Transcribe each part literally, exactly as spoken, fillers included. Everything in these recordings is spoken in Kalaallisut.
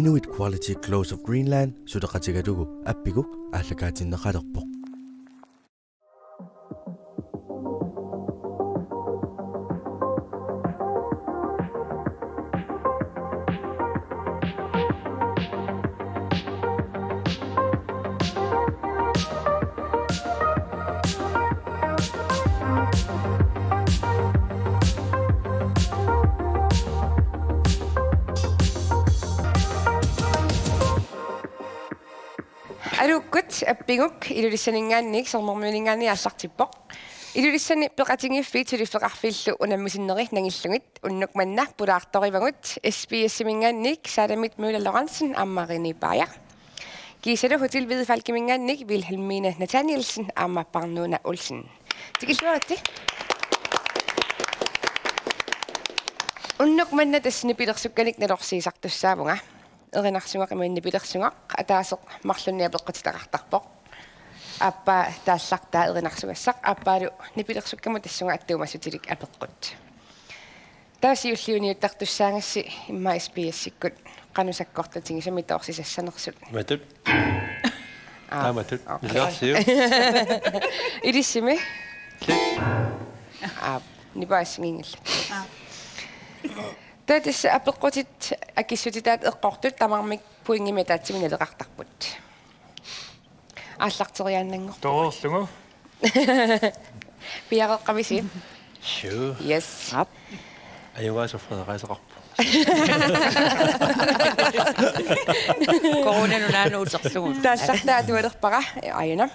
Inuit Quality Clothes of Greenland suleqatigalugu Appiguk aallakaatinneqalerpoq. Aluukkut, Appiguk Ilulissaninngaanniit Sermermiuninngaanniit aallartippoq. Ilulissani peqatigiiffiit suliffeqarfiillu unammisinneri nangillugit unnuk manna pulaartorivagut S B S-iminngaanniit Saalamit Møller Lorentzen aamma René Bager. Kiisalu Hotel Hvide Falkiminngaanniit Vilhelmine Nathanielsen aamma Parnuuna Olsen. Tikilluaritsi. Unnuk manna tassa nipilersukkanik nalorsiisartussaavunga. Erinarsuaq imaluunniit nipilersugaq ataaseq marlunnik apeqqutitaqartarpoq. Aappaa taallartaa erinarsugassaq, aappaalu nipilersukkamut tassunga attuumassutilik apeqqut. Taava siulliuniuttartussaagassi immaqa S B S-ikkut qanoq sakkortutigisumik toorsisassanersut. Matut. Aa. Taa matut. Okay. Ilarsiu. Ilissimi. Aa, nipaassinngillat. Aa. Taava tassa apeqqutit akissutitaat eqqortut tamarmik pointimik ataatsimik naleqartarput. Aallarteriaannanngorpugut. Toorlugu. Piareeqqavisi? Sure. Yes. Aap. Ajugaasuffigeqaasaqarpoq. Corona nunaanut uterlugu. Taallartaa atualerpara, aajuna.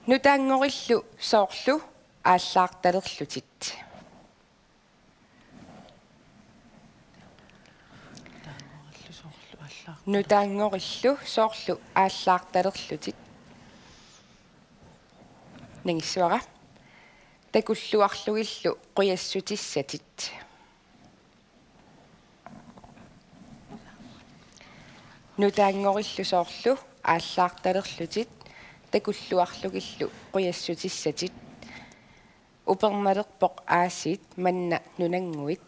Nutaanngorillu soorlu aallaartalerlutit. Nutaanngorillu soorlu aallaartalerlutit. Nangissavara. Takulluarlugillu qujassutissatit. Nutaanngorillu soorlu aallaartalerlutit. Takulluarlugillu qujassutissatit. Upernalerpoq aasiit manna nunannguit.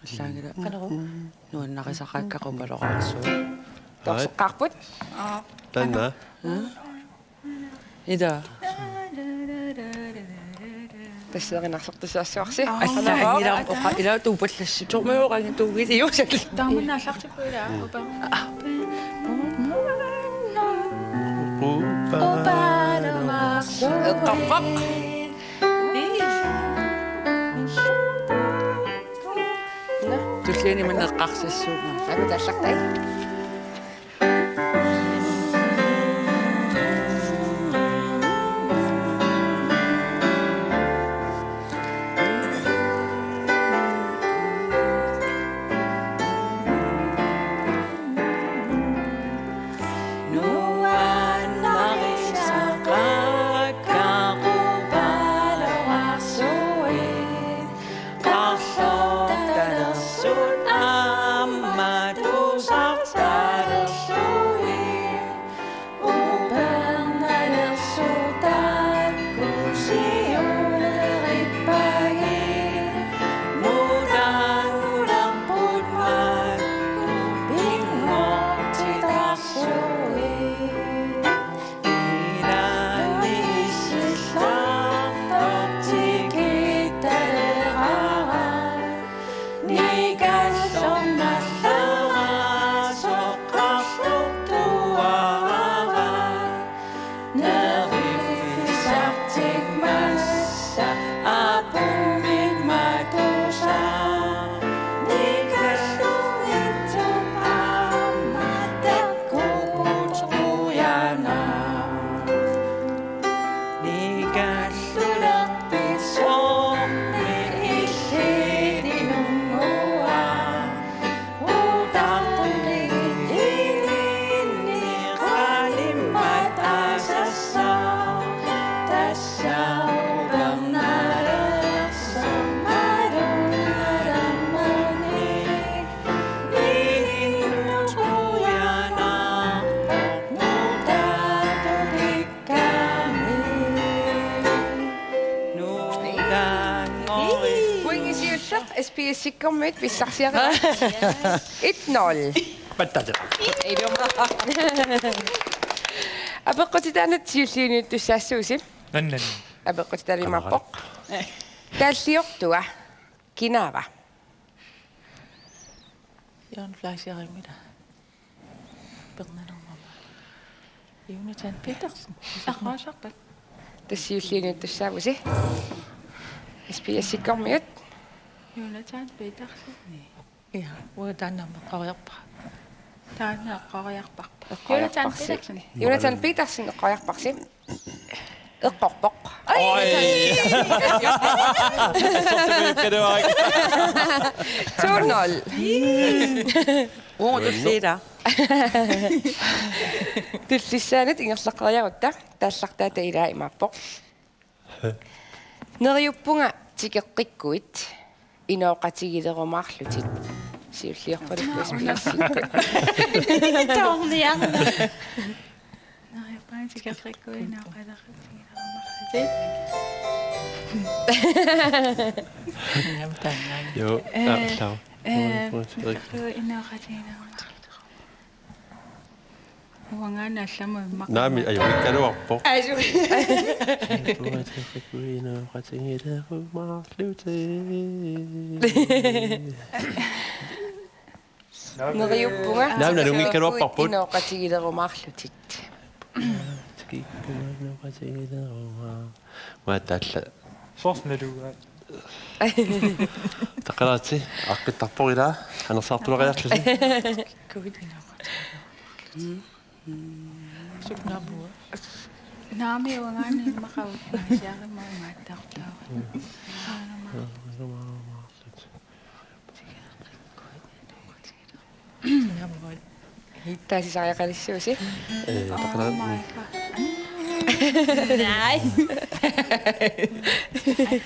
Allaagila. Qanoruu? Nuannarisaqaakka qupaloraarsuit. Toorseqqaarput. Taanna. Ida. Tassa erinarsortussaassuarsi. Aa. Alla, ila, oqa-, ila tuupallassut. Sormiuoqanngitsuugiliusal. Tamanna aallartippoq ila. Upa. Upa. Eqqarpoq. Tulliani manna eqqarsassuunga. Aaku taallartai. Nuannarisaqaakkaarput. Qarlortalersut aamma tusartalerlugit. Upernalersutakkusiulerippagit. Nutaanngulerput makku pinngortitarsuit. Nikallulerpit soormi illit inunnguaq. Sikkormiut pissarsiarit. Et nul. Pattateq. Ilumut. Apeqqutitaanut siulliuniuttussaassuusi. Nannan. Apeqqutitaalu imaappoq. Taalliortua kinaava? Jørgen Fleischer imila. Pernanermama. Jonathan Petersen. Arraasarpat. Tassa siulliuniuttussaavusi. S P S-ikkormiut. Jonathan Petersen. Ja, uanga taanna eqqoriarpara. Taanna eqqoriarparpa. Eqqoriarparsi. Jonathan Petersen. Jonathan Petersen eqqoriarparsi. Eqqorpoq. Oj. Sorte kaduaak. To nul. Uunga tulliita. Tullissaanut ingerlaqqeriarutta taallartaata ilaa imaappoq. Neriuppunga tikeqqikkuit inooqatigilerumaarlutit. Siulliorpaluppoq S P S-ikkut. Toorniarna. Neriuppunga tikeqqikkuit inooqatigilerumaarlutit. Joo, eh, taarlaa. Eh, inooqatigilerumaarlutit. Uangaana allamut immaqa. Naamik, ajorikkaluarpoq. Aju. Uangaana qatigilerumaarlutit. Neriuppunga. Naamik, nalunngikkaluarparput. Inooqatigilerumaarlutit. Uanga taalla. Soorlu nalugaat. Taqalaatsi, aaqqittarpoq ilaa, anersaartuleriarlusi. Kuit inooqatigilerumaarlutit. Suknabua. Naamik uangaana immaqa uangaasiarima umaattartaava. Taasisariaqalissuusi. Eh, taqala-, Naai.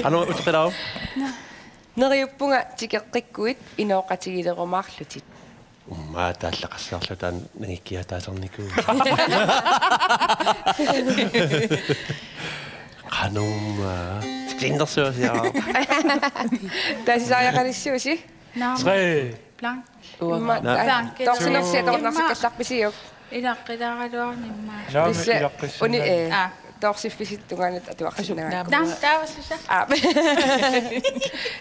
Qanoq uteqilaaruit? Neriuppunga tikeqqikkuit inooqatigilerumaarlutit. Uummaa taallaqassarlu taanna nangikkiataasarnikuuvoq. Qanormaa. Tiklinnersuasiaa. Taasisariaqalissuusi. Naam. Tre. Blank. Uanga. Imma, Naam. Blank. Torsinersi atornersikkallarpisiuk. Ilaqqilaaraluarnimmaa. Naam, tassa ilaqqissinnaani. Uni, eh, Aa. Torsiffisitut tungaanut atuarsinnaavat. Naam, taavassusa. Aa.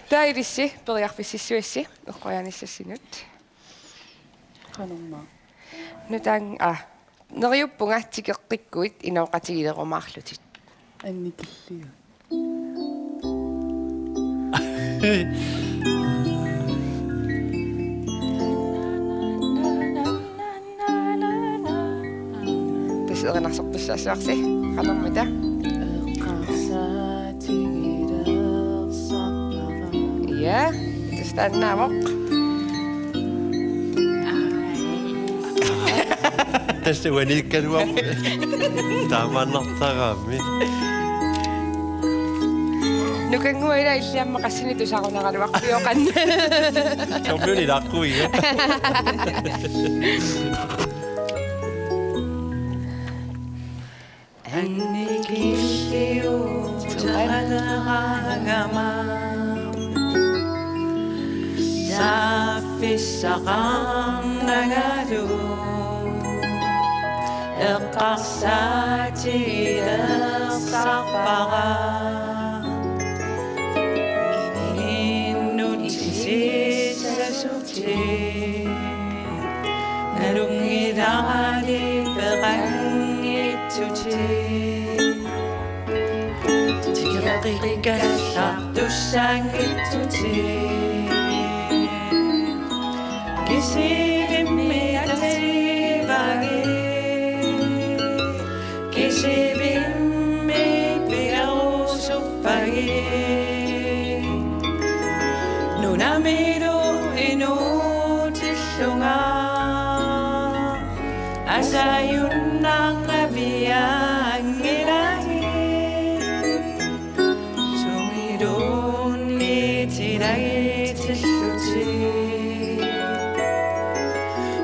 Taava ilissi, periarfississuassi, eqqoriaanissassinut. Qanormaa. Nutaaq, aa, neriuppunga tikeqqikkuit inooqatigilerumaarlutit. Annikilliga. Tassa erinarsortussaassuarsi, qanormita? Eqqarsaatigilersarpara. Ja, tassa taannaavoq. Tassa uaniikkaluarpoq. Taamaannartaraami. Nukannguaq ilaa illit aamma qassinik tusarunaraluarpioqan. Soormiuna ilaaqquiga. Annikilliuteqaleraangama saaffissaqarnangalu eqqarsaatigilersarpara. Ininnut isissasutit. Nalunngilarali peqanngitsutit. Tikeqqikkallartussaanngitsutit. Kisivimmi atsiivagit. Kisivimmi pigerusuppagit. Nunamilu inuutillunga asajunnaarnavianngilatit. Sumiluunniit ilagitillutit.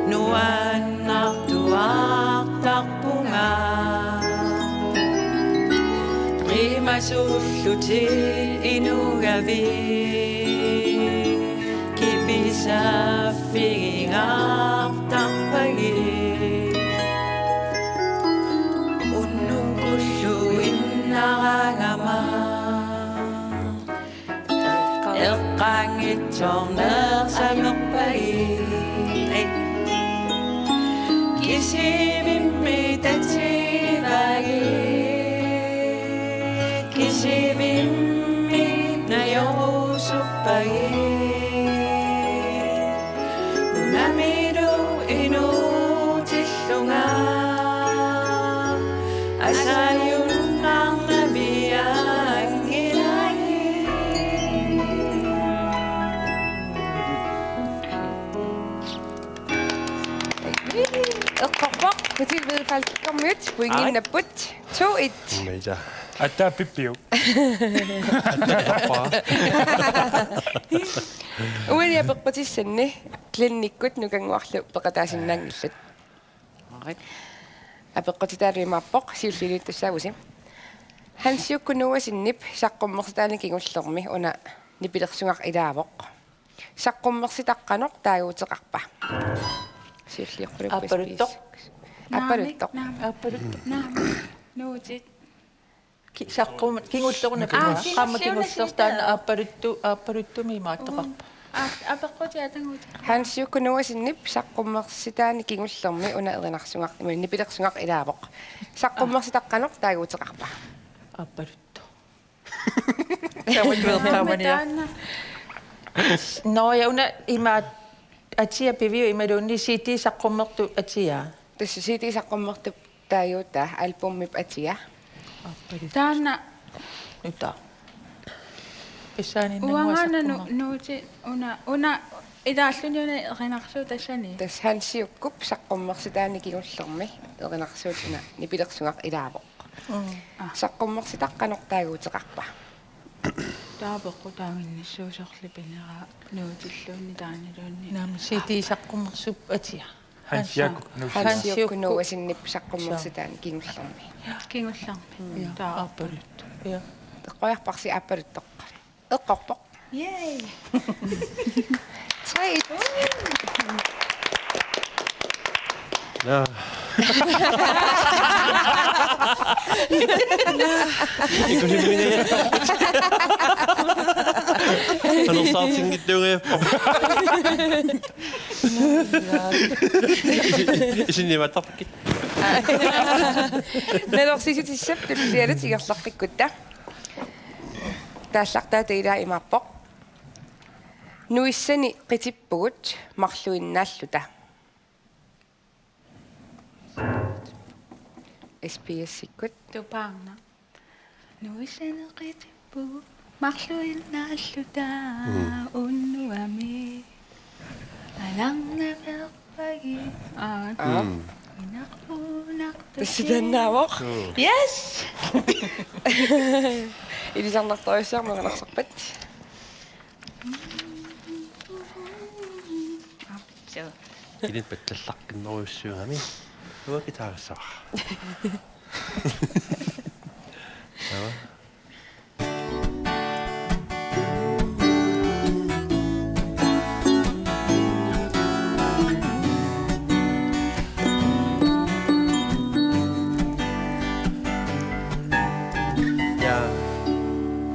Nuannaartuaartarpunga. Qiimasuullutit inugavit. Naaffigingaartarpagit. Unnukullu innaragama. Eqqaanngitsoorneq samerpagit. Kisivimmi tatsivagit. Kisivimmi najorusuppagit. Nunamilu inuutillunga. Asajunnarnavianngilai. Eqqorpoq, Mathilde Falkemiut, pointinnapput, to et. Meja. Attappippiuk. Uani apeqqutissanni Glennikkut Nukannguarlu peqataasinnaanngillat. Apeqqutitaalu imaappoq, siulliuliuttassaavusi. Hansiukkut Noahsenip saqqummersitaanik kingullermi una nipilersugaq ilaavoq. Saqqummersitaq qanoq taaguuteqarpa? Siulliuqquluppoq. Aappaluttoq. Aappaluttoq. Naamik, naamik. Aappaluttoq. Naamik. Nuutit. Ki-, saqqum-, kingulleruna. Aa, pima. Qaammat kingulleruna kingullertaa. Taanna aappaluttu-, aappaluttumik imaattoqarpa? Aa, apeqqutit ataguutit. Hansiukkut Noahsenip saqqummersitaanik kingullermi una erinarsugaq, ima nipilersugaq ilaavoq. Saqqummersitaq qanoq taaguuteqarpa? Aappaluttoq. Taamatuertaamania. Taanna. Nå, ja, una imaat atia piviuvoq imaluunniit C D saqqummertut atia. Tassa C D saqqummertup taaguutaa albumip atia. Taanna. Nuta. Pissaaninnaannguaq. Uangaana nu-, saqqummer- nuutit una, una ilaalluni una erinarsuut tassani. Tassa Hansiukkup saqqummersitaanik kingullermi erinarsuut una nipilersugaq ilaavoq. Mm. Aa. Saqqummersitaq qanoq taaguuteqarpa? Taava peqqutaaginnissuusorli pineraa nuutilluunniit taannaluunniit. Naamik, C D saqqummersup atia. Hansiukkut Noahsen. Hansiukkut Noahsenip saqqummersitaanik kingullermi. Kingullermi. Ja, taava. Aappaluttoq. Ja. Eqquiarparsi aappaluttoq. Eqqorpoq. Yay! Tre et. Nå. Ikusimini. Anersaartinngitsuugajappara. Isinniumaattarpakkit. Nalorsissutissap tullianut ingerlaqqikkutta. Taallartaata ilaa imaappoq: Nuissani qitippugut marluinnaalluta. S B S-ikkut. Tupaarna. Nuissani qitippugut marluinnaalluta. Mm. Unnuami alarnaveerpagit. Aa. Mm. Inarpuunartasi. Tassa taannaavoq. Mm. Yes! Ilisarnartorujussuarmik erinarsorpat. Suu. Ilinni pattallaqqinnerujussuugami. Uanga guitarissavara. Taava. Ja.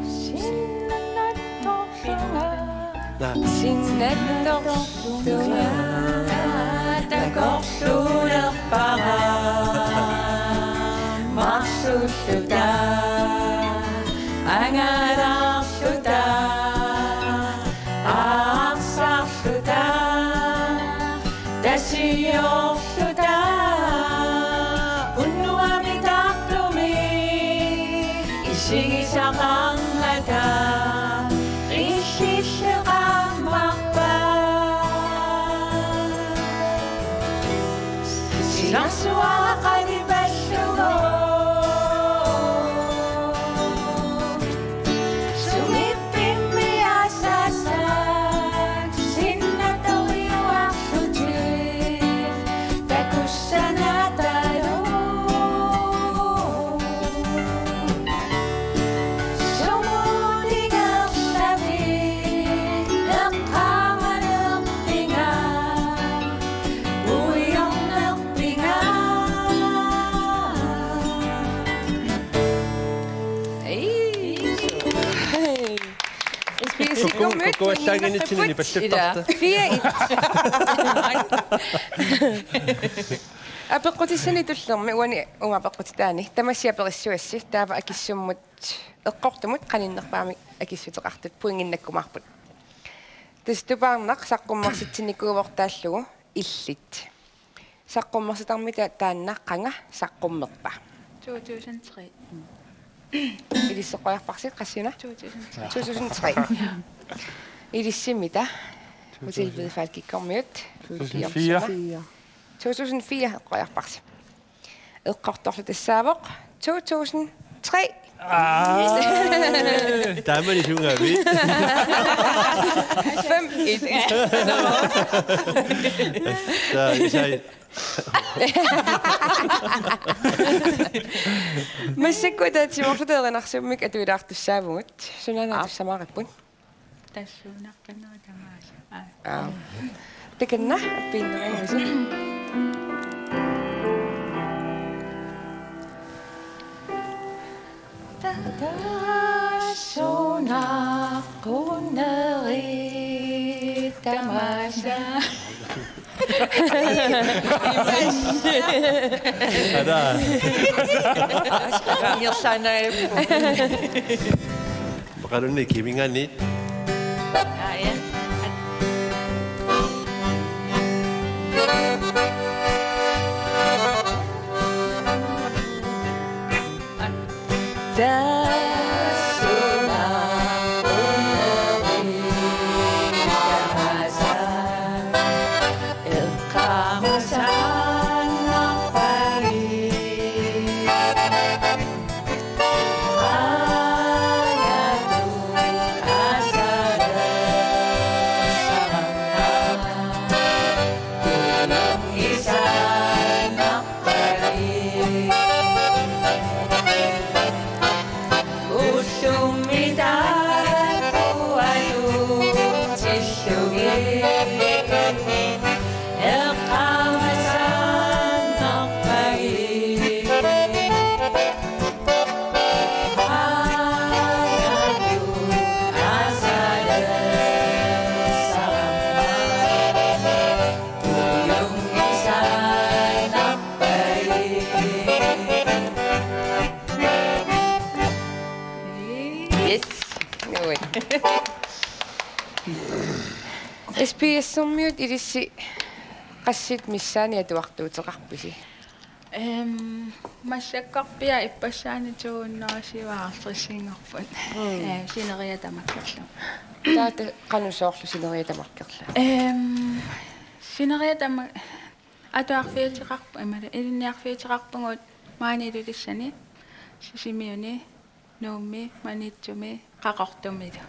Sinnattorlunga. Naa. Sinnattorlunga. Takorluulerpara. Marluulluta. Angalaarluta. Aarsarluta. Tasiorluta. Unnuami taartumik isigisaqarnata illilleqaammarpa. Silarsuaraqali pallugu. Sumiippimmi asasaak sinnatoriuarlutik takussanatalu. Sumut ingerlavit eqqaamanerpit Kuattaanginitsinni palluttarta. Fire et. Apeqqutissani tullermi uani uunga apeqqutitaani tamassi aperissavassi taava akissummut eqqortumut qaninnerpaamik akissuteqartut pointinnakkumaarput. Tassa tupaarnaq saqqummersitsinnikuuvortaallugu illit. Saqqummersitarmita taanna qanga saqqummerpa? To tusind tre. Ilissi eqqoriarparsi qassuna? To tusind tre. To tusind tre. Ilissi mita? Hotel Hvidfalkikkormiut. To tusind fire. To tusind fire eqqoriarparsi. Eqqortorlu tassaavoq to tusind tre. Aa, taamani suungaavit? Fem et. Saa, sai. Massakkut ataatsimoorluta erinarsuummik atuilaartussaavugut. Sunaana? Aa. Tussamaaripput. Tassuunarpinnermi tamaasa. Aa. Aa. Takanna, appiinnarigusi. Tassuunaqqunneri tamaasa. Ada. Irsanaippu. Maqalunni kiminganit. Aa, ja. Yes. Nuit. S P S-ermiut ilissi qassit missaanni atuartuuteqarpisi? Ehm, massakkorpiaq ippassaani to hundrede syvoghalvtredsinngorput. Mm. Eh, sineriak tamakkerlugu. Taava qanoq soorlu sineriak tamakkerlugu? Ehm, sineriak tama-, atuarfiuteqarpu-, imaluunniit ilinniarfiuteqarpugut maani Ilulissani, Sisimiuni, Nuummi, Maniitsumi, Qaqortumilu.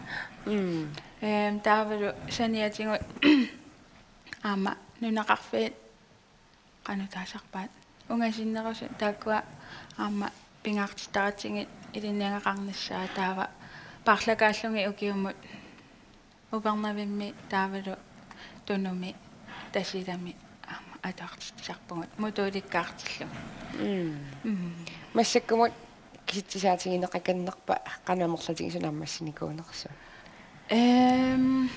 Mm. Ehm, taavalu saniatigut aamma nunaqarfiit qanoq taasarpaat. Ungasinnerusut taakkua aamma pingaartittaratsigit ilinniagaqarnissaat taava paarlakaallugit ukiumut Upernavimmi taavalu Tunumi Tasiilami aamma atuartitsisarpugut modulikkaartillugit. Mm. Mm. Massakkumut kisitsisaatigineqakannerpa qanoq amerlatigisut naammassinikuunersut? Ehm,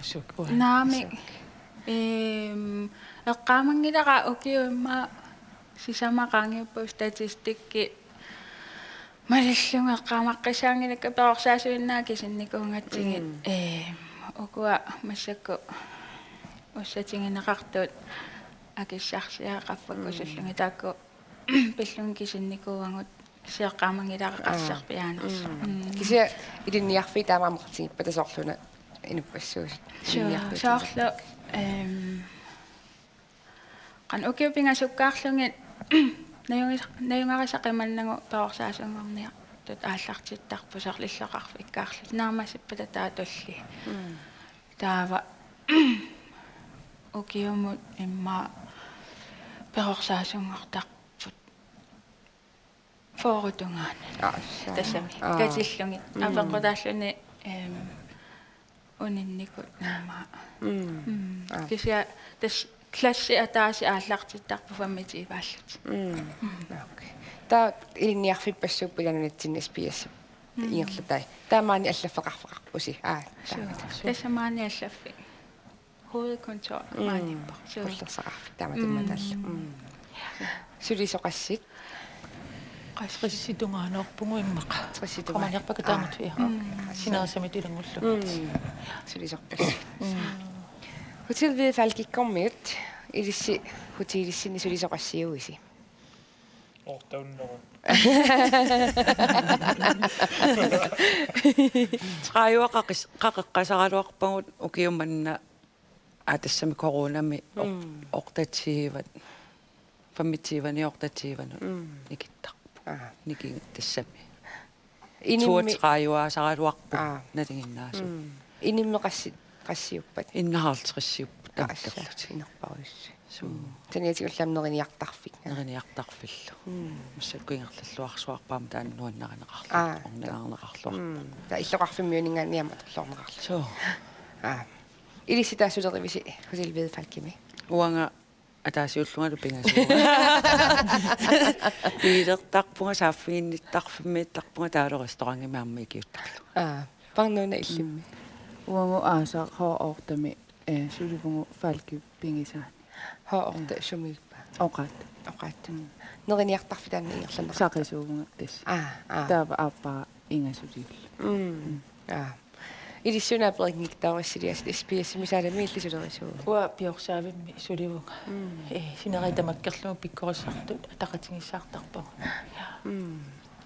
Asuk, uanga. Naamik. Asuk. Ehm, eqqaamanngilara ukiut immaqa sisamat qaangiupput statistikki malillugu eqqaamaqqissaanngilakka perorsaasuinnaat kisinnikuugatsigit. Mm. Ehm, ukua massakkut ussatigineqartut akissarsiat qaffakkusullugit. Mm. Taakku pillugit kisinnikuuagut, kisianni eqqaamanngilara qassarpiaanersoq. Mm. Mm. Kisianni ilinniarfiit taama amerlatigippata soorlu una inuppassuusut. Suu, ilinniarfiit. Soorlu, ehm, qanoq ukiut pingasukkaarlugit najugis-, najugarisat qimannagu perorsaasuunngorniartut aallartittarput soorlu illoqarfikkaarlutik naammassippata taava tulliit. Mm. Taava ukiumut immaqa perorsaasuunngortarput fyrre tungaanut. Aa, saa. Tassami. Aa. Katillugit. Mm. Apeqqutaalluni, ehm, uninnikut immaqa. Mm. Mm. Aa. Kisianni tassa klassi ataaseq aallartittarput femogtyve-allutik. Mm. Mm. Okay. Taava ilinniarfippassuupput ila nunatsinni S P S? ingerlatai. Taamaani allaffeqarfeqarpusi. Aa, suu, taama. Tassa maani allaffik. Hovedkontor maaniippoq. Suu. Qullersaqarfik taama tunnaataalla. Mm. Sulisoqassit? Qassit? Qassit tungaanut immaqa. Qassit tungaanut. Qamaniarpakka taamatut, aa, ja. Mm. Sinerissami ilanngullugit. Mm. Sulisoqassit. Mm. Hotel Hvidefalkikkormiut ilissi hotelissinni sulisoqassiuisi? Otte hundrede. Tredive qaqis-, qaqeqqasaraluarpagut ukiummanna, aa, tassami coronami o-, mm, otteogtyve, femogtyve-ni otteogtyve-ni, mm, nikittarput. Aha. Niki-, tassami. Inimi-, toogtredive-asaraluarput. Aa. Nalinginnaasut. Mm. Inimmi qassi-, qassiuppat? Enoghalvtreds-iupput. Aa, tamakkerlutik. Inerparujussuit. Suu. Mm. Saniatigullu aamma neriniartarfik. Neriniartarfillu. Mm. Massakkut ingerlalluarsuarpara aamma taanna nuannarineqarluta. Aa. Ornilaarneqarluarpara. Mm. Taava illoqarfimmiuninngaanniit aamma atorluarneqarluta. Suu. Aa. Ilissi taava sulerivisi Hotel Hvidefalkimi? Uanga ataasiullungalu pingasuuvoq. Biilertarpunga, saaffiginnittarfimmiittarpunga, taavalu restaurantimi aamma ikiuuttarlunga. Aa, Parnuuna illimmi? Uagut aasaq H otte-mi, eh, sulivugut Falkip pigisaani. H otte, eh, sumiippa? Oqaatsit. Oqaatsit. Mm. Neriniartarfik taanna ingerlanneqartoq? Saqisuuvunga tassa. Aa, aa. Taava aappara ingasiliullugu. Mm. Mm. Aa. Ilissi una aperinngikkaluarissiliassi S B S-imi saalami illit sulerisuuvutit? Uanga Piorsavimmi sulivunga. Mm. Eh, sineriak tamakkerlugu pikkorissartut ataqatigiissaartarpagut. Mm.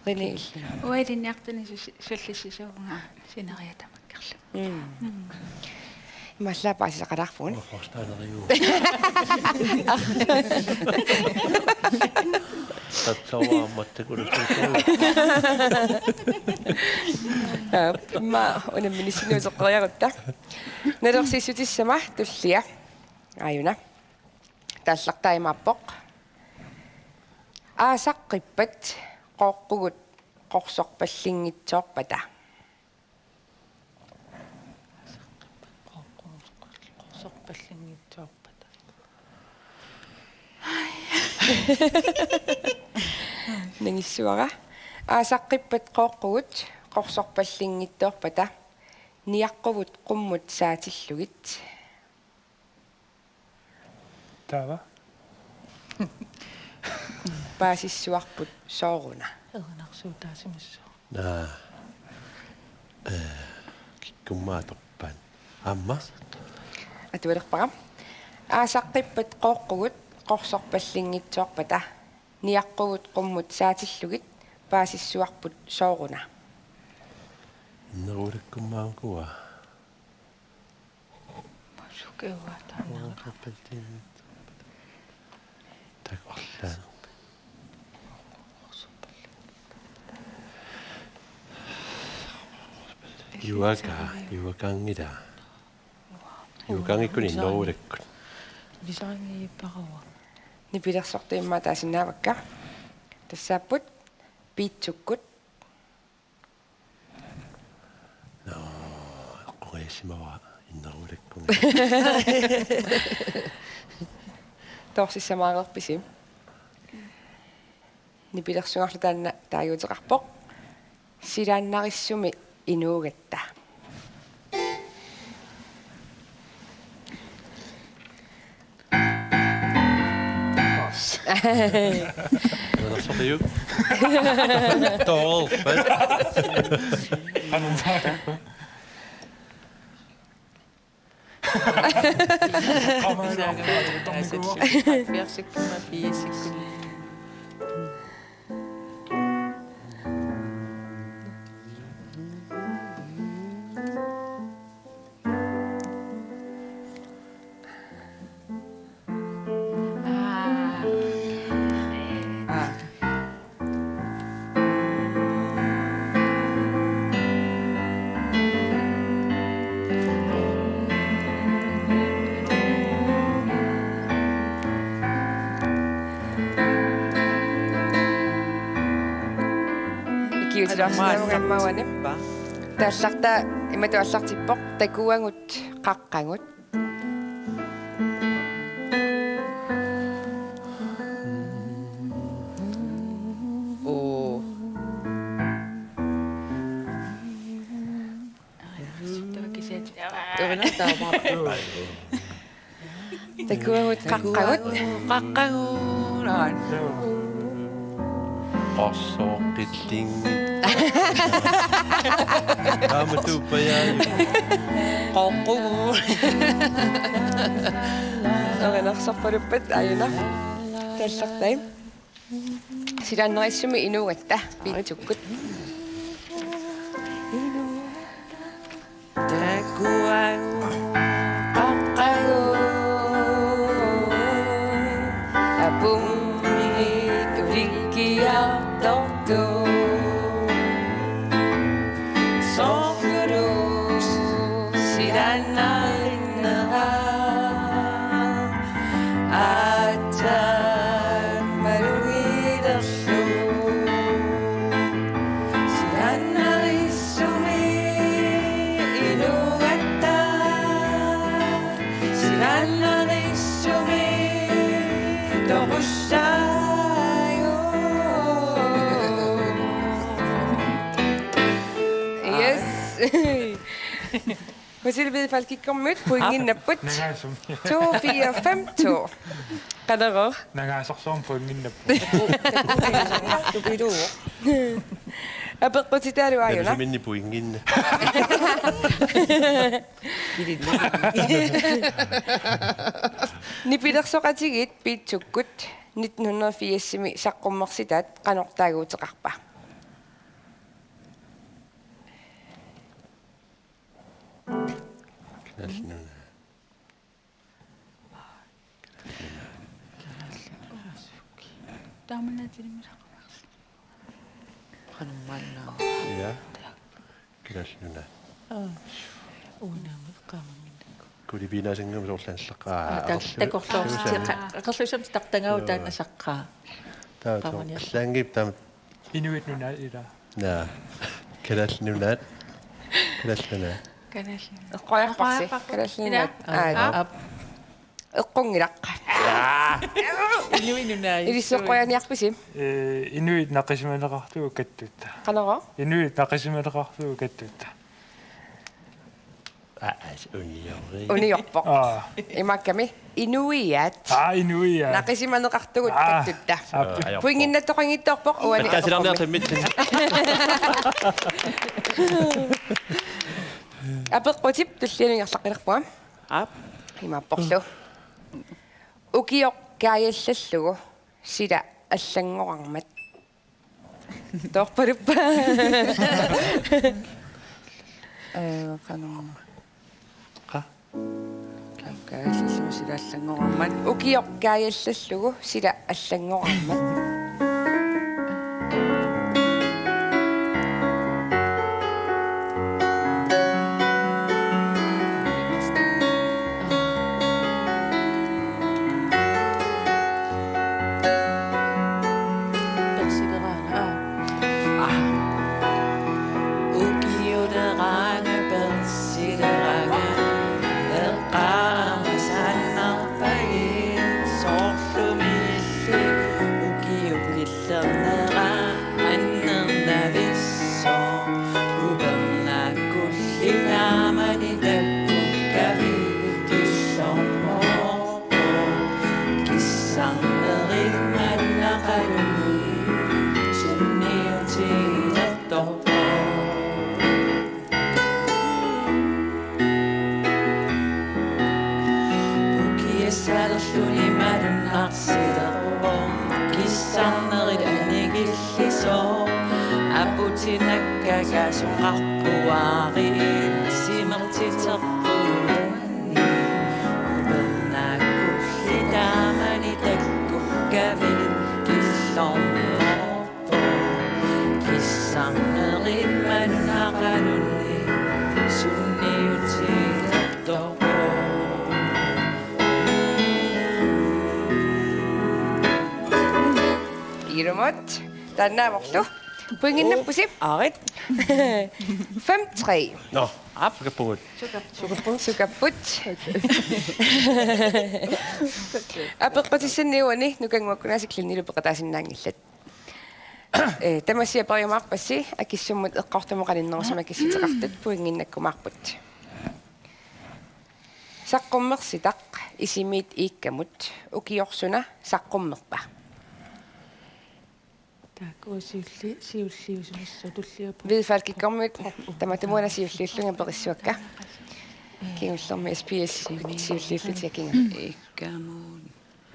Rene illit? Uanga ilinniartuni sus-, sullissisuuvunga sineriak tamakkerlugu. Mm. Mm. Imaallaat paasisaqalaarpugut. Uanga forstander. Tatsauaammat takulussuusoq. Aap, immaqa unamminissinni uteqqeriarutta. Nalilersuutissama tullia. Aajuna. Taallartaa imaappoq: Aasaqqippat qooqqugut qorsorpallinngitsoorpata. Qorsorpallinngitsoorpata. Nangissavara. Aasaqqippat qooqqugut qorsorpallinngitsoorpata, niaqquvut qummut saatillugit. Taava? Paasissuarput sooruna? Erinarsuutaasimassaaq. Naa. Eh, kikkummaa atorpaat. Aamma? Atualerpara. Aasaqqippat qooqqugut qorsorpallinngitsoorpata, niaqquvut qummut saatillugit, paasissuarput sooruna? Innerulakkummaarukua. Sukiuaataannaanga. Takorlaan. Juaka, juakaanngilaq. Juakaanngikkuni innerulakkut. Pisaangiipparua. Nipilersortut immaqa taasinnaavakka. Tassaapput piitsukkut. Nå, eqqugaassimavara innerulakkunga. Toorsissamaareerpisi? Nipilersugarlu taanna taaguuteqarpoq: Silaannarissumi inuugatta. Nunarsuarmiut. Toorpat. Ikiutilaarsinnaavunga aamma uani. Taallartaa imatut aallartippoq: Takuagut qaqqagut. Uu. Takuagut qaqqagut. Qaqqagut. Qaqqagut. Orsooqqillingi. Taamatuuppajaaju. Qoqqugut. Oqinarsorpaluppat ajuna. Tallartai. Silaannarissumik inuugatta piitsukkut. Takuagut qaqqagut. Apummit ulikkiartortut. Soorlu silaannarinnera. Aatsaat malugilerlugu. Silaannarissumik inuugatta. Silaannarissumik toqussaagut. Yes. Hotel Hvidefaldkikkormiut pointinnapput. Nangaasumik. To fire fem to. Qanorooq? Nangaasorsuarmik pointinnapput. Apeqqutitaalu ajuna. Talusiminni pointinna. Nipilersoqatigiit piitsukkut nitten hundrede firsimi saqqummersitaat qanoq taaguuteqarpa? Kalaallit Nunaat. Taamannaatilimilaaqavarsi. Qanummaanna. Ja. Kalaallit Nunaat. Aa. Uunaamut qaamannginnakku. Kulipiinaasanngam soorlu allaqqaa. Aa, ta-, aperlu-, takorloorti-, takorluussam-, qa-, aperluussamik tartagaagut taanna saqqaa. Taava qaamanngi-, allaanngip taama Inuit Nunaat ilaa. Naa. Kalaallit Nunaat. Kalaallit Nunaat. Kalaallit Nunaat. Eqqoriarparsi. Eqqoriarparsi. Kalaallit Nunaat. Ilaa. Aa, aap. Eqqunngilaq. Inuit Nunaat. Ilissi eqqoriarniarpisi? Ee, inuit naqisimaneqarlugu kattutta. Qanorooq? Inuit naqisimaneqarlugu kattutta. Aa, as uniori. Uniorpoq. Aa. Imaakkami inuiaat. Aa, inuiaat. Naqisimaneqartugut. Aa, kattutta. Aap. Aa, ajorpoq. Pointinnattoqanngitsoorpoq uani. Attaasilaarniartammit. Apeqqutip tullianut ingerlaqqilerpunga. Aap. Imaapporlu. Ukioq kaajallallugu sila allanngorarmat. Toorpaluppa. Ee, qanoq. Qa? Kaajallallugu sila allanngorarmat. Ukioq kaajallallugu sila allanngorarmat. Persileraanga, aa. Aa. Ukiuleraanga persileraanga, eqqaamasaannarpagit soorlumi illit ukiup nillernera annernavissoq. Upernaakkulli taamani takkukkavit killormooq. Kissarnerit manna qanunnit sunniutigilertorpoq. Ukiassalerluni malunnarsilerpoq. Kissarnerit anigillisoq. Aputinakka kaasoqarpuarit simertiterpugut. Upernaakkulli taamani takkukkavit killormooq. Kissarnerit manna qanunnit sunniutigilertorpoq. Ilumut. Taannaavorlu. Pointinnappusi. Aarit. Fem tre. Nå, aap, sukappugut. Sukapput. Apeqqutissanni uani Nukannguakkunaat Siklannilu peqataasinnaanngillat. Ee, tamassi aperiumaarpassi akissummut eqqortumut qaninnerusumik akissuteqartut pointinnakkumaarput. Saqqummersitaq isimiit iikkamut ukioq suna saqqummerpa? Taakku siulli-, siulliusimassaaq tulliupput. Hvidtfalkikkormiut tamatumuuna siulliullugit aperissavakka. Kingullermi S P S siulliullutik kinga. Iikkamut.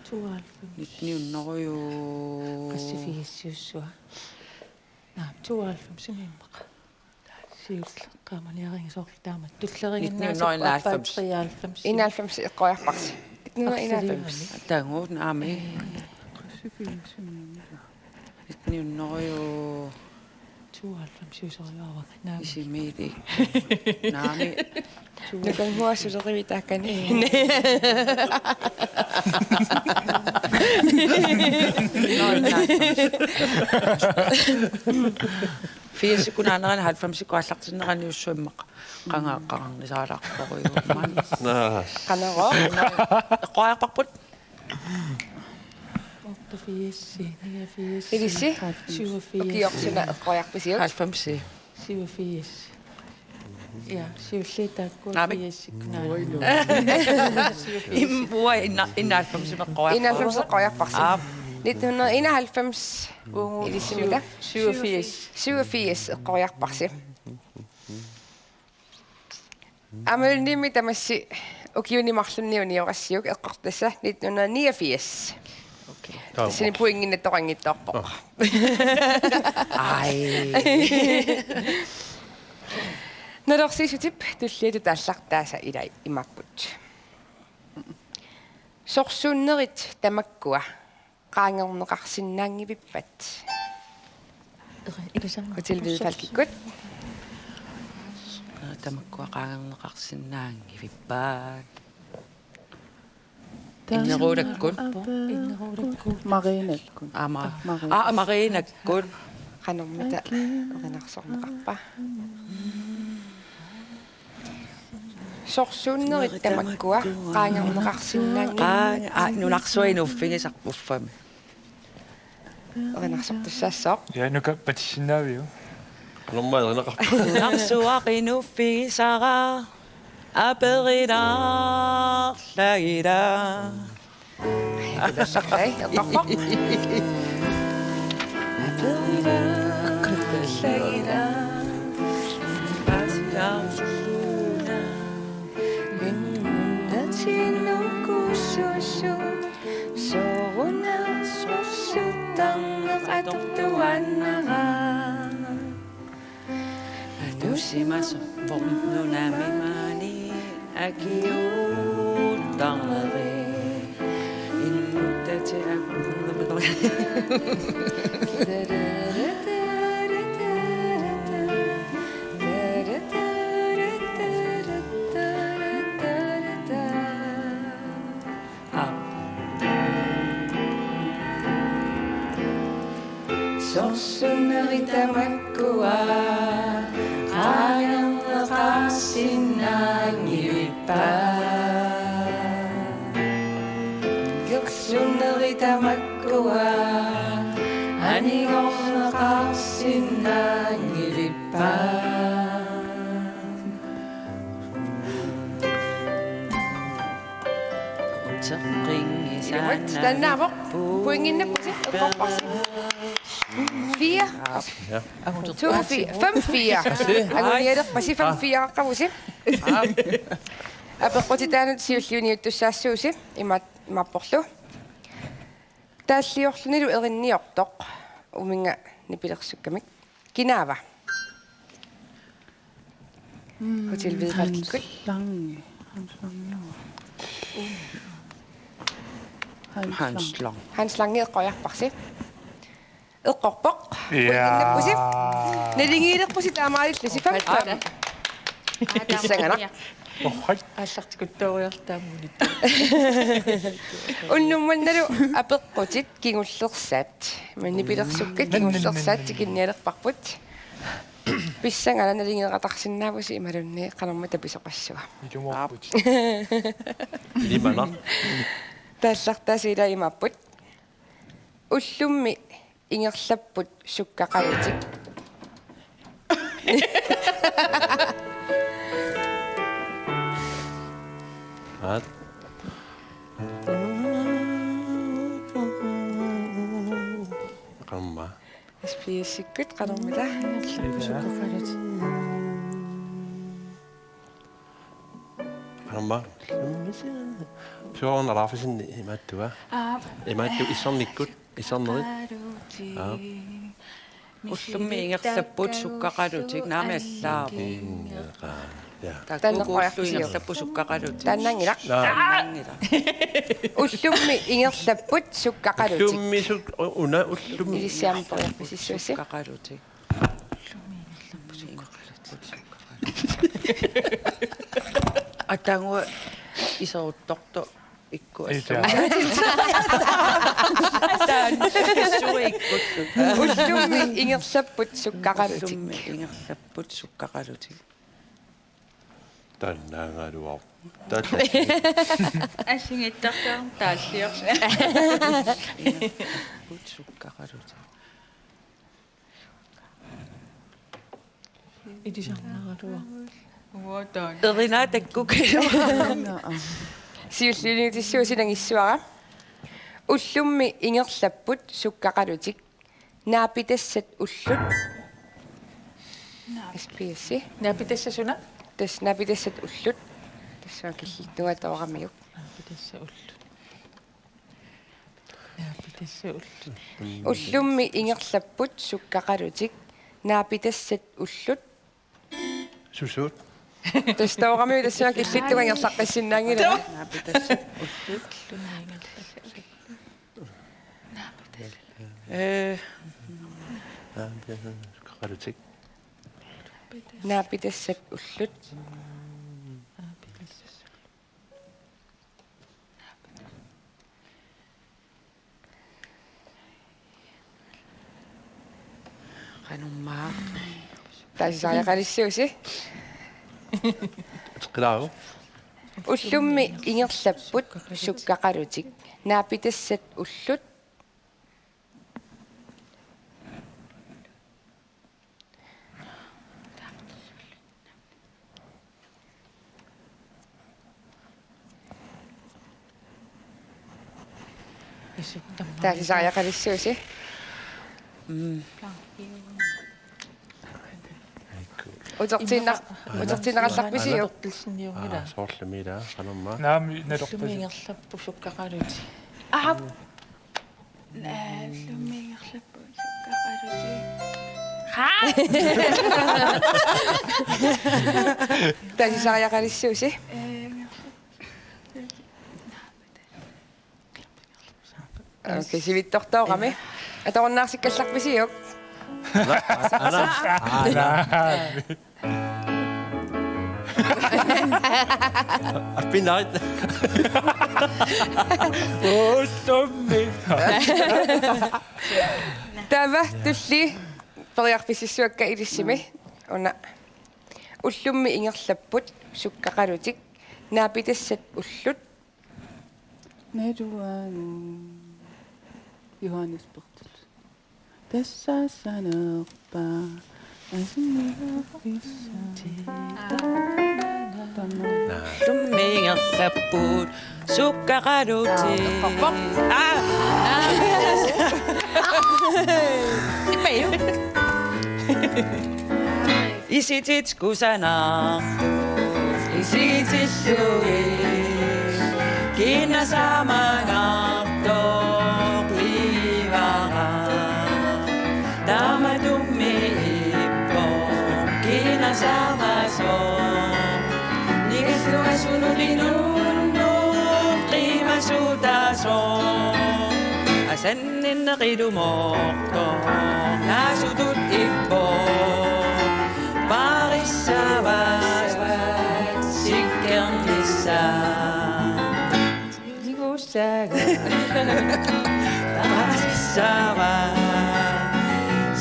Tooghalvfems. Nitten hundrede og... Qassi firsiussua. Naa, tooghalvfems immaqa. Siulleqqaamaniarinngisoq taama. Tulleriinnaasoq nitten hundrede enoghalvfems. Treoghalvfems. Enoghalvfems eqqoriarparsi. Nitten hundrede enoghalvfems. Arsalinngami. Taanguut aami. Ee. Nitten hundrede og... Tooghalvfems iusoraluarvanga. Naami. Isimiit. Naami. Nukanngua sulerivit taakani. Firsikkut naanerani halvfemsikkut aallartinnerani ussuimmaq. Qanga eqqagarnisaalarporujuummat. Naa. Qanorooq? Eqqoriarparput. Otteogfirs, niogfirs, ilissi? Syvogfirs. Ukioq suna eqqoriarpisiuk? Halvfems. Syvogfirs. Ja, siulliit taakku. Naamik. Firsikkut naanerani. Immaqa ina-, enoghalvfems eqqoriarparput. Enoghalvfems eqqoriarparsi. Aap. Nitten hundrede enoghalvfems. Uunga ilissimmita? Syvogfirs. Syvogfirs eqqoriarparsi. Aamma ullumi tamassi ukiuni marlunni uniorassiuk eqqortassa nitten hundrede niogfirs. Okay. Tassani pointinnattoqanngitsoorpoq. Aj. Nalorsiissutip tulliatut aallartaasa ilai imaappoq. Sorsunnerit tamakkua qaangerneqarsinnaanngivippat? Eri-, ilisarnaq. Hotel Hvidtfalkikkut. Tamakkua qaangerneqarsinnaanngivippat? Inneruulakkut. Inneruulakkut. Mariinakkut. Aamma. Mariina. Aa, Mariinakkut. Qanormita erinarsorneqarpa? Sorsunnerit tamakkua qaangerneqarsinnaanngillat. Qaa-, aa, nunarsuaq inuuffigisarput uffami. Erinarsortussaassooq. Ja, nu kan patissinnaaviuk. Normal erinaqarpa. Nunarsuaq inuuffigisara aperilaarlagila. Ai, eqqorpoq. Anusimasoq nunami maani akiuuttarneri. Innuttatit ak-. Aap. Sorsunnerit tamakkua qaangerneqarsinnaanngivippat? Kersunnerit tamakkua anigorneqarsinnaanngivippat? Uteqqinngisa-. Ilummut, taannaavoq. Pointinnappusi, eqqorparsi. Fire. Ja. To, fire. Fem, fire. Angunialerpasi fem, fire-qqavusi. Apeqqutitaanut siulliuniuttussaassuusi, ima-, imaapporlu. Taalliorlunilu erinniortoq, uminnga nipilersukkamik. Kinaava? Mm, Hotel Hvidtfalkikkut. Hans Lange. Hans Lange. Hans Lange. Hans Lange eqqoriarparsi. Eqqorpoq. Ja. Pointinnappusi. Naligiilerpusi taamaalillusi. Fem fem. Aa, pissanganaq. Ohoi. Aallartikuttooriartaammunit. Unnummannalu apeqqutit kingullersaat. Nipilersukkat kingullersaat tikinnialerparput. Pissanganaq, naligiiqatarsinnaavusi imaluunniit qanormita pisoqassava. Ilumoorput. Aap. Ilimanaq. Taallartaasa ilai imaapput. Ullummi ingerlapput sukkaqajatik. Aat. Qanormaa. S P S-ikkut qanormita? Qanormaa. Suorna rafisin imaattua. Aa. Imaattu issornikkut, issornerit. Aa. Ullummi ingerlapput sukkaqalutik naami allaavoq. Ingeqa. Ja. Takuuk ullut ingerlapput sukkaqalutik. Taannanngilaq. Naa. Taannanngilaq. Ullummi ingerlapput sukkaqalutik. Ullummi suk-, u-, una ullummi. Ilissiampoq sukkaqalutik. Atangua iseruttortoq. Ikku. Ita. Assut. Taanna. Sui ikkut. Ullummi ingerlapput sukkaqalutik. Ullummi ingerlapput sukkaqalutik. Taannaagaluaq. Taanna. Assingittartoq taallior. Ingerlapput sukkaqalutik. Ilisarnaraluaq. Uataan. Erinaatakkuk. Siulliuliutissuusi nangissavara. Ullummi ingerlapput sukkaqalutik. Naapitassat ullut. S P S. Naapitassat suna? Tassa naapitassat ullut. Tassa killittuat tooramiuk. Naapitassat ullut. Naapitassat ullut. Ullummi ingerlapput sukkaqalutik. Naapitassat ullut. Susuut. Tassa tooramiuk tassa killittuat ingerlaqqissinnaanngilanga. Naapitassat ullut. Ee. Sukkaqalutik. Naapitassat ullut. Qanormaa. Taasisariaqalissuusi. Uteqqilaaru. Ullummi ingerlapput sukkaqalutik. Naapitassat ullut. Taasisariaqalissuusi. Mm. Utertinna-, utertinneqallarpisiuk? Aa, soorlumi ila, qanormaa. Naami, nalerpasi. Ullummi ingerlapput sukkaqalutik. Aap. Ullummi ingerlapput sukkaqalutik. Haa? Taasisariaqalissuusi. Ee, ingerlapput. Okay, sivitsortoorami. Atorunnaarsikkallarpisiuk? Ana. Ana. Appinnarit. Ullummi. Taava tulli periarfississuakka ilissimi. Una. Ullummi ingerlapput sukkaqalutik. Naapitassat ullut. Naluagut Johannes Berthelsen. Tassassanerpa asinniarfissa. Ullummi ingerlapput sukkaqalutik. Aa. Imalu. Isitit kusanartut isigitillugit, kinaassamanngitsoq pigaara. Tamatummi ippoq kinaassamasoq, nikalluasunut inunnut qimassutasoq. Asan- ninneq ilumortoq naasutut ippoq, paarissavaat sikkernissaa. Nigussagaat paarissavaat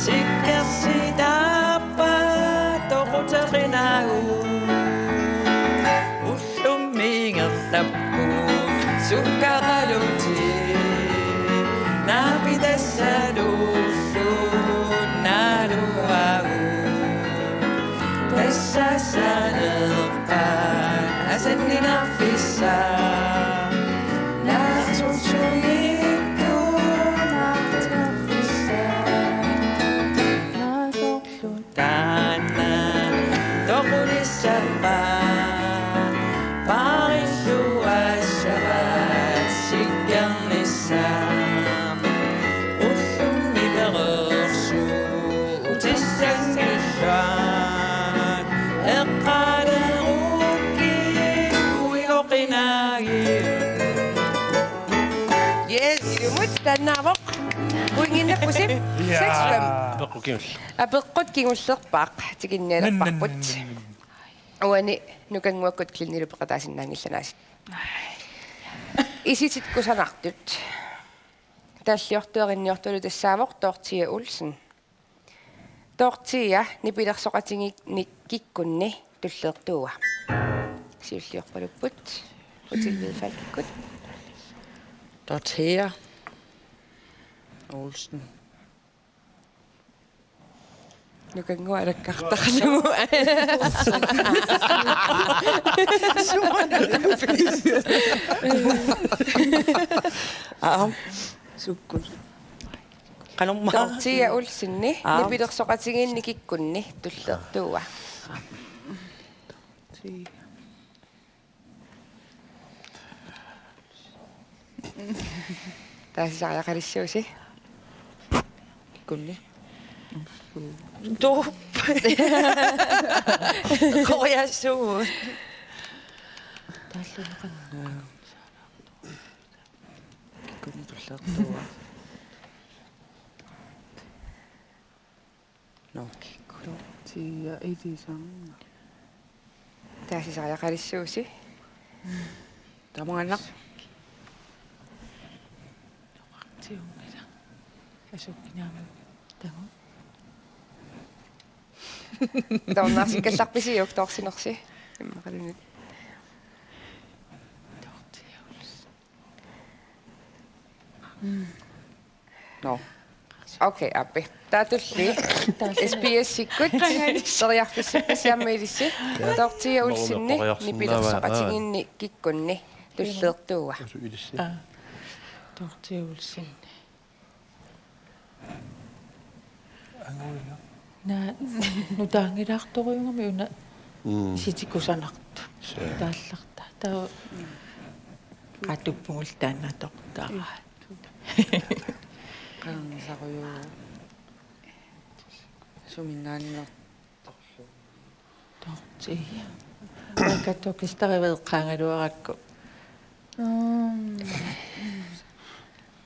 sikkersitaappat toquteqinaagut. Ullummi ingerlapput sukkaqalutik, naapitassat ullut naluagut. Tassassanerpaat asanninarfissat Yes, ilumut taannaavoq. Pointinnappusi. Ja. Seks fem. Apeqqut kingul-, apeqqut kingullerpaaq tikinnialerparput. Uani Nukannguakkut Glennilu peqataasinnaanngillat aasiit. Isitit kusanartut. Taalliortuerinniortulu tassaavoq Dorthea Olsen. Dorthea nipilersoqatigiinni kikkunni tulleertuua. Siulliorpalupput Hotel Hvidefalkikkut. Dorthea Olsen. Nukannguaq alakkartarlugu. Aap. Sukkut. Qanormaa. Dorthea Olsenip. Aap. Nipilersoqatigiinni kikkunni tulleertuua. Taasisariaqalissuusi. Kikkunni. Tuup. Qoriassuugut. Taalluneqan. Kikkunni tulleertuua. Nå. Tia ilisarna. Taasisariaqalissuusi. Tamanna. Tiunngila. Asukkinaama. Tamu. Toornaarsikkallarpisiuk toorsinersi? Immaqaluunniit. Toortiaulus. Nå. Okay, aappi. Taava tulliit. S B S-ikkut. Periarfissat aamma ilissi. Dorthea Olsenip nipilersoqatigiinni kikkunni tulleertuua. Asu ilissi. Aa. Dorthea Olsen. Anguiga. Naa, nutaanngilaartorujuugami una. Mm. Isitit kusanartut. Sure. Taallartaa. Taava qatuppugut taanna atortaraa. Qannisarujuu. Suminngaanniit. Dorthea. Vaikkattu orkesteri eqqaagaluarakku. Mm.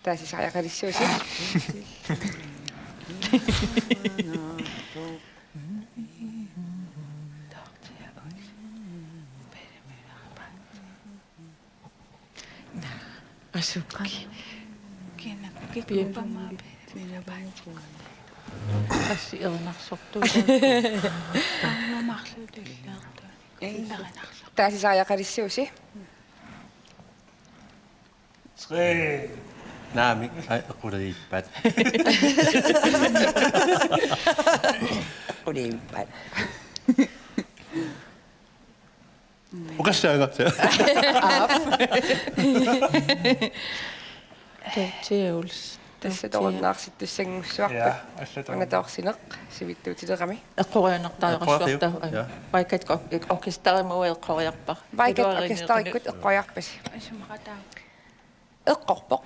Taasisariaqalissuusi. Asukki. Kina kikkuppama. Assi erinarsortu. Aamma marluk tulliartu. Innerinarsortu. Taasisariaqalissuusi. Tre. Naamik, ai, eqquliippat. Eqquliippat. Uqassaanga. Aap. Dorthea Olsen. Tassa toornaarsittussanngussuarput. Ja, allatut. Una toorsineq, sivitsuutilerami. Eqqoriarneqartarsuarta. Eqqoriarneq, ja. Vaikkattu orkesterimut eqqoriarpara. Vaikkattu orkesterikkut eqqoriarpasi. Isumaqataa. Eqqorpoq.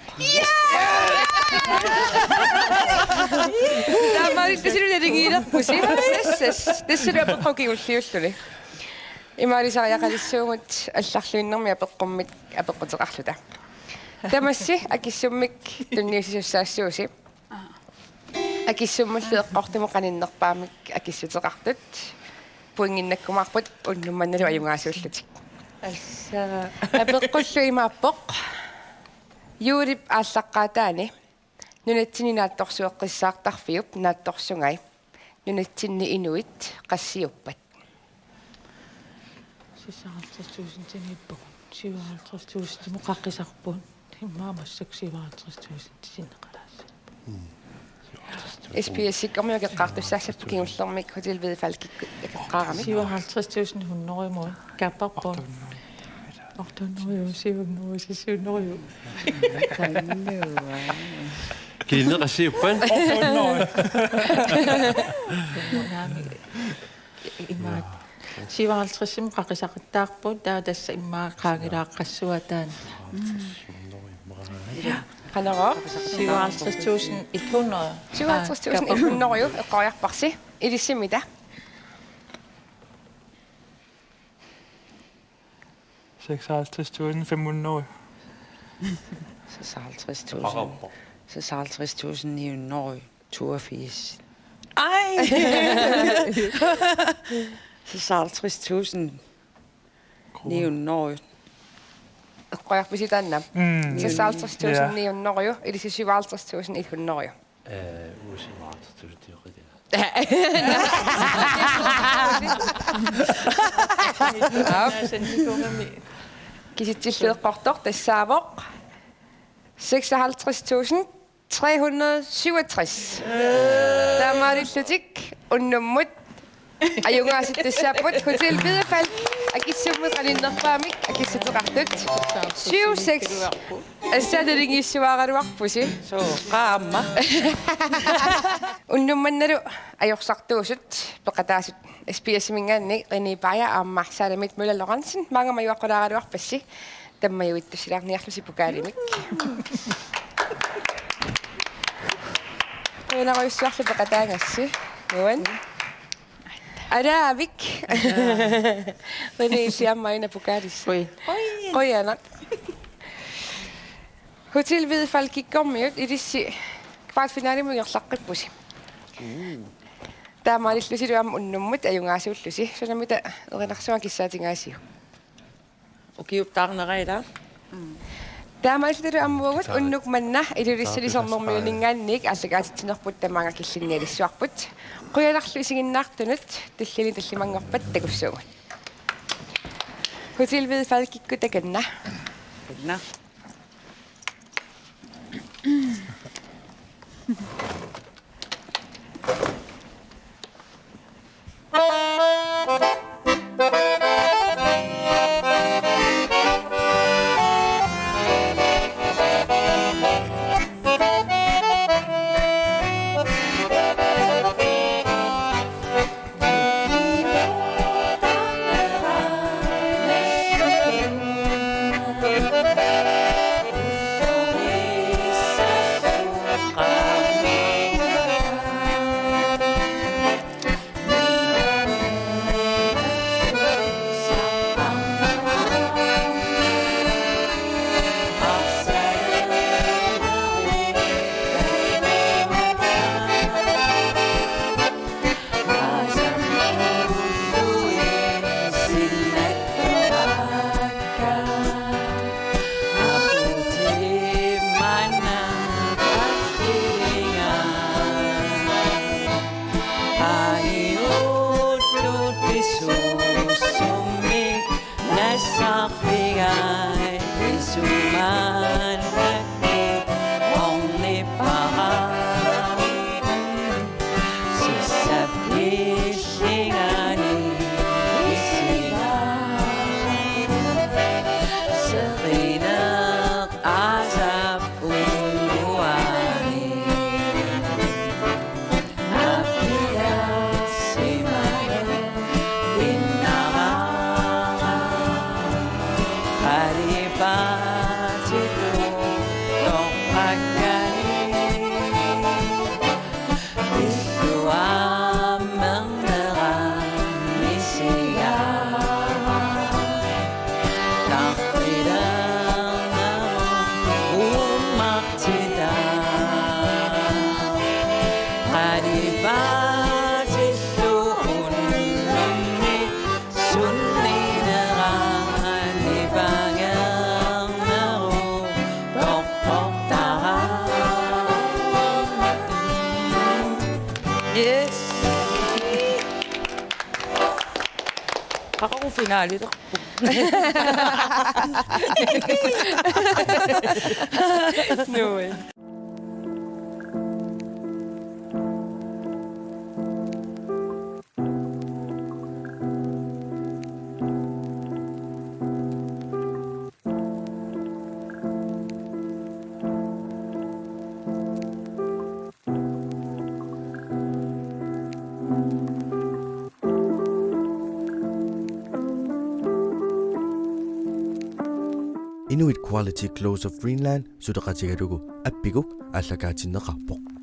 Taamaalittasillu naligiilerpusi. Yes, yes. Tassalu apeqqut kingulliulluni. Imaalisariaqalissuugut allarluinnarmik apeqqummik apeqquteqarluta. Tamassi akissummik tunniussisussaassasusi. Akissummullu eqqortumut qaninnerpaamik akissuteqartut. Pointinnakkumaarput unnuk mannalu ajugaasuullutik. Assa. Apeqqullu imaappoq. Juulip aallaqqaataani nunatsinni naatsorsueqqissaartarfiup naatsorsungai nunatsinni inuit qassiuppat? Seksoghalvtreds tusindiniippagut. Syvoghalvtreds tusindimut qaqisarput. Immaqa massakkut syvoghalvtreds tusindit sinneqalaassapput. Mm. S B S-ikkut aamma eqqartussaassapput kingullermik Hotel Hvidefalkikkut eqqaarami. Syvoghalvtreds tusind hundrede imut. Kaapparput. Otte hundrede, syv hundrede, seks hundrede. Kiinneqassiuppat? Imaat. Syvoghalvtredsimut qaqisaqattaarput, taava tassa immaqa qaangilaaqqassua taanna. Qanoq? Syvoghalvtreds tusind et hundrede. Syvoghalvtreds tusind et hundrede eqqoriarparsi. Ilissi mita? Seksoghalvtreds tusind fem hundrede. Seksoghalvtreds tusind. Seksoghalvtreds tusind ni hundrede toogfirs. Ej! Seksoghalvtreds tusind ni hundrede. Eqqoriarpisi taanna? Mm. Seksoghalvtreds tusind ni hundrede, ja. Ilissi syvoghalvtreds tusind et hundrede. Eh, uusi maartortuluttiuqqitia. Kisitsillueqqortoq tassaavoq seksoghalvtreds tusind tre hundrede syvogtres. Taamaalillutik unnummut ajugaasut tassaapput Hotel Hvidefald akissummut qaninnerpaamik akissuteqartut. Syv seks. Assaat naligiissuaraluarpusi. Sooq aamma. Unnuk mannalu ajorsartuusut peqataasut S B S-iminngaanniit René Beyer aamma Saalamit Møller Lorentzen maanga majuaqqulaaraluarpassi tammajuittussilaarniarlusi pokaalimik. Qujanarujussuarlu peqataagassi. Nuan. Alaavik. René, illit aamma aana pokaalissat. Ui. Qujanaq. Hotel Hvidefald kikkormiut ilissi kvartfinalimut ingerlaqqippusi. Mm. Taamaalillusilu aamma unnummut ajugaasuullusi. Sunamita erinarsuaq kissaatigaasiuk? Ukiup taarnera ila. Taamaalilluta aamma uagut unnuk manna Ilulissani Sermermiuninngaanniit aallakaatitsinerput tamaanga killinnialissavarput. Qujanarlu isiginnaartunut, tulliani tallimanngorpat takussuugut. Hotel Hvidefald kikkut takanna. Takanna. Yes. Qaquguffinalilerpoq. No way. Inuit Quality Clothes of Greenland suleqatigalugu appiguk aallakaatinneqarpoq.